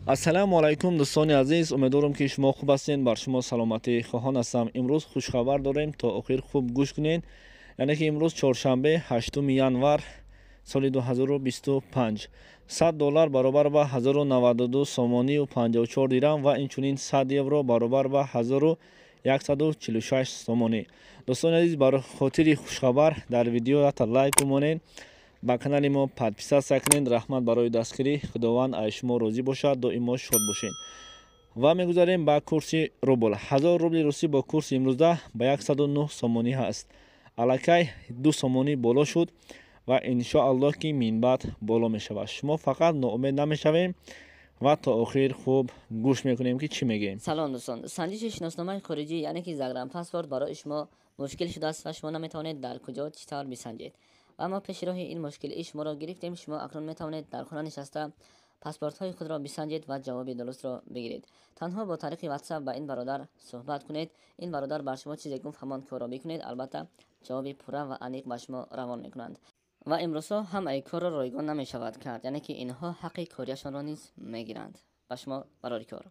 Ассалому алайкум, дӯстони азиз. Умедворам, ки шумо хуб ҳастед. Бар шумо саломатӣ хоҳон ҳастам. Имрӯз хушхабар дорем, то охир хуб гӯш кунед. Яъне ки имрӯз чоршанбе, 8 январ соли 2025, 100 доллар баробар ба 1092 сомонию 54 дирам ва инчунин 100 евро баробар ба 1146 сомонӣ. Дӯстони азиз, бар хотири хушхабар дар видео ята лайк бимонед, ба канали мо подписаться кунед. Раҳмат барои дастгирӣ. Худованд аз шумо розӣ бошад, доимо шод бошед. Ва мегузарем ба курси рубл. 1000 рубли русӣ бо курси имрӯза ба 109 сомонӣ ҳаст. Аллакай 2 сомонӣ боло шуд ва иншоаллоҳ, ки минбаъд боло мешавад. Шумо фақат ноумед намешавем ва то охир хуб гӯш мекунем, ки чӣ мегӯем. Салом, дӯстон. Санҷиши шиносномаи хориҷӣ, яъне ки загранпаспорт, барои шумо мушкил шудааст ва шумо наметавонед дар куҷо, чӣ тавр бисанҷед. Ва мо пеши роҳи ин мушкилии шуморо гирифтем. Шумо акнун метавонед дар хона нишаста паспортҳои худро бисанҷед ва ҷавоби дурустро бигиред. Танҳо бо тариқи WhatsApp ба ин бародар суҳбат кунед. Ин бародар бар шумо чизе гуфт, ҳамон корро бикунед. Албатта, ҷавоби пурра ва аниқ ба шумо равон мекунанд. Ва имрӯзҳо ҳамаи корро ройгон намешавад кард, яъне ки инҳо ҳаққи кориашонро низ мегиранд. Ба шумо барори кор.